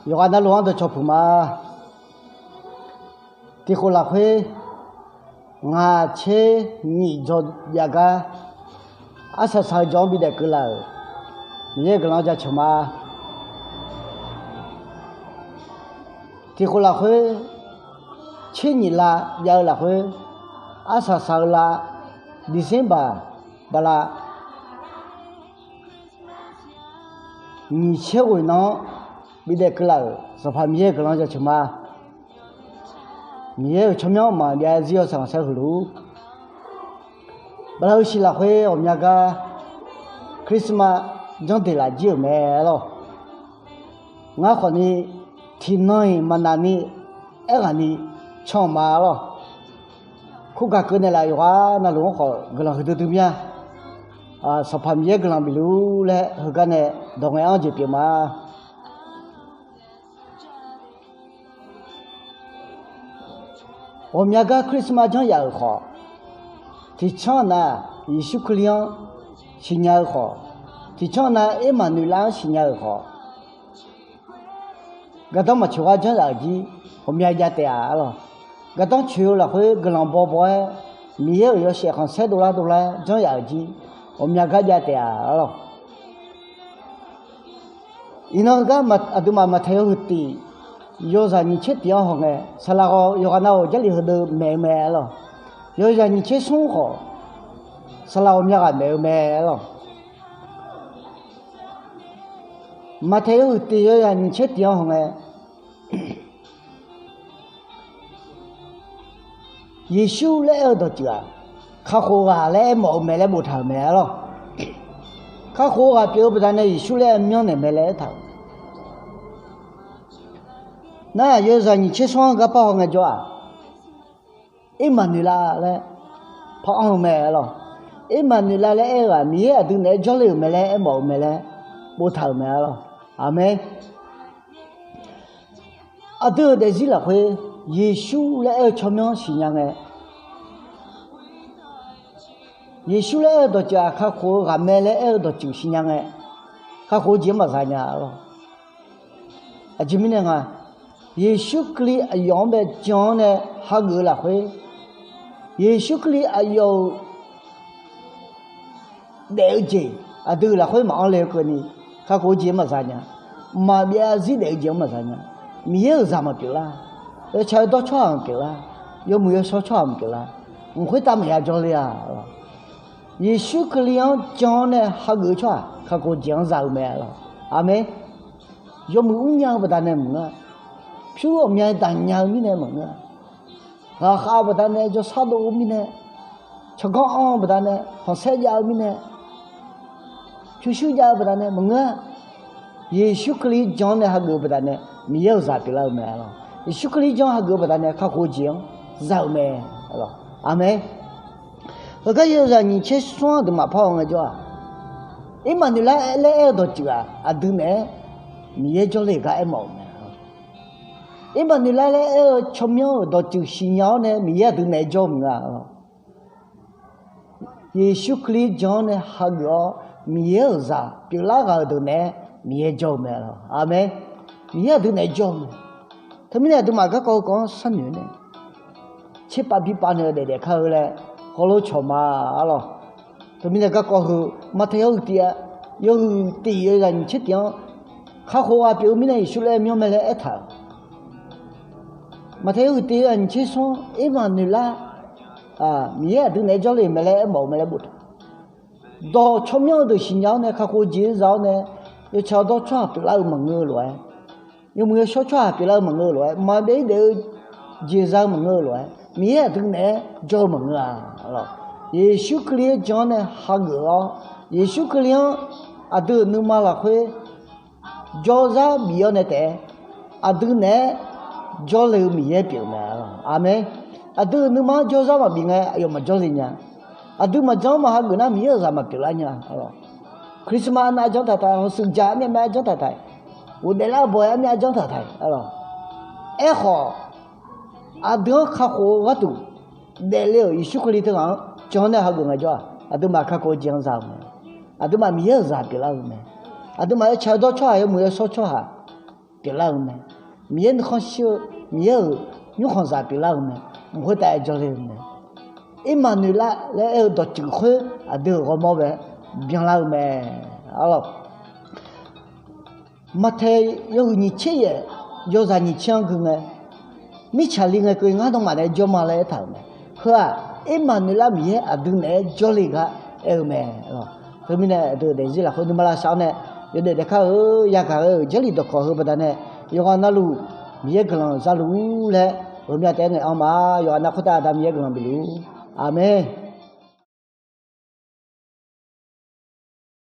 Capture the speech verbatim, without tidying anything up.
Yawqghaq navluf-anr dawqcawq puq ma. Tiqkhof lafkhoer ngaq tser nyiq dzaw jav gar, arsaq saq-eu jawq-anr bidaef keuvlaf-euq Miqyaer-euq guiqlanq jaceuq ma. Tiqkhof lafkhoer tser nyiq lav jav-eu lafkhoer, arsaq saq-eu lav December bala nyiq tser ghoeq nan-anr bidaef keuvlaf-euq Sanqpaq Miqyaer-euq guiqlanq jaceuq ma. Miqyaer-euq tsawrmyanr maqbyav zir yawshaef khanqsaer huiq luf-ur. Bala-eu shiq lafkhoer ghawqmya gar Christmas janr deq laf jir-euq mae lawr. Ngar khawfni tiqnan-iq maqnaq ni aerghaqni can-euq ma lawr. Kur gaq keuv naeqlaf yawqghaq navluf-anr khawf guiqlanq huiqdui dui mya. Sanqpaq Miqyaer guiqlanq bif luf-ur laer heugar nae dawq ngae-anr jeq pyeuf ma. Ghawqmya gar Christmas janr yaf-euq khawf, tiqcanr nav Yeqsur Kali-anr siqnya-eu khawf, tiqcanr nav Ermaqnoeqlav-anr siqnya-euq khawf, gardanr maqcoeq gar janr yaf-euq jir ghawqmya jav taef-a arlawq. Gardanr coeq-eu lafkhoer guiqlanq bawbaw-aer, Miqyaer-euq yawshaef khanqsaer dovlar dovlar-aer janr yaf-euq jir ghawqmya gar jav taef-a arlawq. Iqnan heugar aqduimaf Maqtaeq yawhuiq tiq yawzaq nyiq tser tiq-anr hawngae, saqlaq ghawq yawqghaq nav-euq Jarlif heudeuq maeq-eu mae arlawq. Yawzaq nyiq tser smr khawf, saqlaq ghawqmya ghaq maeq-eu mae arlawq. Maqtaeq yawhuiq tiq yawzaq nyiq tser tiq-anr hawngae, Yeqsur laer aer-eu dawqtsuif-aq, kakhof ghaq laer aermawf-eu mae laer boftaq-euq mae arlawq. Kakhof ghaq pyeuf-eu baqdanae Yeqsur laer aer myanrnaeq mae laer aertaq-euq. Nar yawzaq nyiq tser smr-anr garpar hawngae jawr-aq, Ermaqnoeqlav laer par-anr-eu mae arlawq. Ermaqnoeqlav laer aer-eu-aq, Miqyaer aqdui naeq-aer jawrle-euq mae laer aermawf-eu mae laer boftaq-euq mae arlawq. Aqmeq. Aqdui-euq daefzir lafkhoer Yeqsur laer aer-eu tsawrmyanr siqnya ngae, Yeqsur laer aer-eu dawqtsuif-aq, kakhof-eu ghaq mae laer aer-eu dawqtsuif siqnya ngae, kakhof-eu jeq-anr maqza nya arlawq. Aqjeq mirnae nga, Yeqsur Kali aqyawf-anr bae jan-awr nae hageuf-eu lafkhoer, Yeqsur Kali aqyawf-euq daef-eu jeq aqdui-euq lafkhoer maqanr le-eu keuvni, kakhof-eu jeq-anr maqza nya. Maqbyav zarzir daef-eu jeq-anr maqza nya. Miqyaer-euq zaq maqpyeuf lar. Yawtsaq yawdawr tsawrhaq maqpyeuf lar. Yawmuiq yawshawr tsawrhaq maqpyeuf lar. Mq khoertav maqya jawrle-a. Yeqsur Kali-anr jan-awr nae hageuf-eu tsawrhaq kakhof-eu jeq-anr za-eu mae arlawq. Aqmeq. Yawmuiq mrnya-eu baqdanae maqngeur-a. Pyur ghawqmya daqnya-eu mirnae maqngeur-a. Ghaqkhav-eu baqdanae jawrsar dov-eu mirnae, tsawrganr anr-eu baqdanae khanqsaer jav-eu mirnae, pyurshuir jav-eu baqdanae maqngeur-a. Yeqsur Kali jan-awr nae hageuf-eu baqdanae Miqyaer-euq zaq pyeuflar-eu mae arlawq. Yeqsur Kali jan hageuf-eu baqdanae kakhof-eu jeq-anr za-eu mae arlawq. Aqmeq. Heugar yawzaq nyiq tser smr-anr aqduimaf par-awr ngaejawr-aq, Ermaqnoeqlar laer aer-eu dawqtsuif-aq, aqdui naeq-aer Miqyaer jawrle-eu gar aermawf-euq mae. Ermaqnoeqlar laer aer-eu tsawrmyanr-euq dawqtsuif siqnya-awr nae Miqyaer aqdui naeq-aer jawr-eu maqngeur-a. Yeqsur Kali jan-awr nae hageuf-awr Miqyaer-euq zaq pyeuflar ghaq-euq deuq naeq-aer Miqyaer jawr-eu mae. Aqmeq. Miqyaer aqdui naeq-aer jawr-eu mae. Teumirnae aqduimaf garkawv heukawv-anr sharnoeq nae tserpav birpav naeq-eu daefdaef kar-eu laer hawlor cawq ma arlawq. Teumirnae garkawv heu Maqtaeq yawhuiq tiq, yawhuiq tiq yawzaq nyiq tser tiq-anr, kakhof ghaq pyeuf-eu mirnae Yeqsur laer myanr mae laer aertaq-euq. Maqtaeq yawhuiq tiq yawzaq nyiq tser smr-anr Ermaqnoeqlar, Miqyaer aqdui naeq-aer jawrle-euq mae laer aermawf-eu mae laer boftaq. Dawq tsawrmyanr-eu deuq siqnya-awr nae kakhof-eu jeq-anr za-awr nae, yawtsaq yawdawr tsawrhaq pyeuflar-eu maqngeur-eu lof-aer, yawmuiq yawshawr tsawrhaq pyeuflar-eu maqngeur-eu lof-aer, maqbyav-ir daef-eu jeq za-eu maqngeur-eu lof-aer, Miqyaer aqdui naeq-aer jawr-eu maqngeur-a. Yeqsur Kali-aer jan-awr nae hageuf-awr, Yeqsur Kali-anr aqdui-euq nuima lafkhoer jawrzar bif-awr nae taef-aer, aqdui naeq-aer jawrle-eu Miqyaer pyeuf-eu mae. Aqmeq. Aqdui-euq nuima-anr jawrzar maqbif ngae aqyawf maqjawrle nya. Aqdui maqjan-anr maqhageuf nar Miqyaer-euq zaq maqpyeuflar nya. Christmas arnav arjanr taqtaq, hawshuif dzaq armyav myav arjanr taqtaq, ghofdaef lar bawq-aer armyav arjanr taqtaq. Aerkhawf, aqdui-anr kakhof-eu gharduq daefle-euq Yeqsur Kali teughaq-anr jan-awr nae hageuf ngaejawr-aq, aqduimaf kakhof-eu jeq-anr za-eu mae. Aqduimaf Miqyaer-euq zaq pyeuflar-eu mae. Aqduimaf yawtsaq yawdawr tsawrhaq, yawmuiq yawshawr tsawrhaq, pyeuflar-eu mae. Miqyaer nuikhanr shir-eu, Miqyaer-euq nymrkhanqzaq pyeuflar-eu mae. Mq khoertav-aer jawrle-eu mae. Irmaqnoeqlav laer aer-eu dawqtsuif khoer aqdui-euq ghawrmawr bae byanlar-eu mae. Arlawq, Maqtaeq yawhuiq nyiq tser yaef, yawzaq nyiq tser-anr gui ngae, mirtsaqli ngae keuv ngar nawmaf naeq-aer jawr ma laer aertaq-euq mae. Heu-aq, Irmaqnoeqlav Miqyaer aqdui naeq-aer jawrle gar aer-eu mae. Teumirnae aqdui daefzir lafkhoer nuima lavshav-awr nae, yawdaef daefkar-eu yagaq-eu Jarlif dawqkawq heu baqdanae, yawqghaq navluf Miqyaer guiqlanq zaluf-ur laer ghawqmya taef-aer ngaeq-anr ma. Yawqghaq nav khoertav Aqda Miqyaer guiqlanq bifluf-ur. Aqmeq.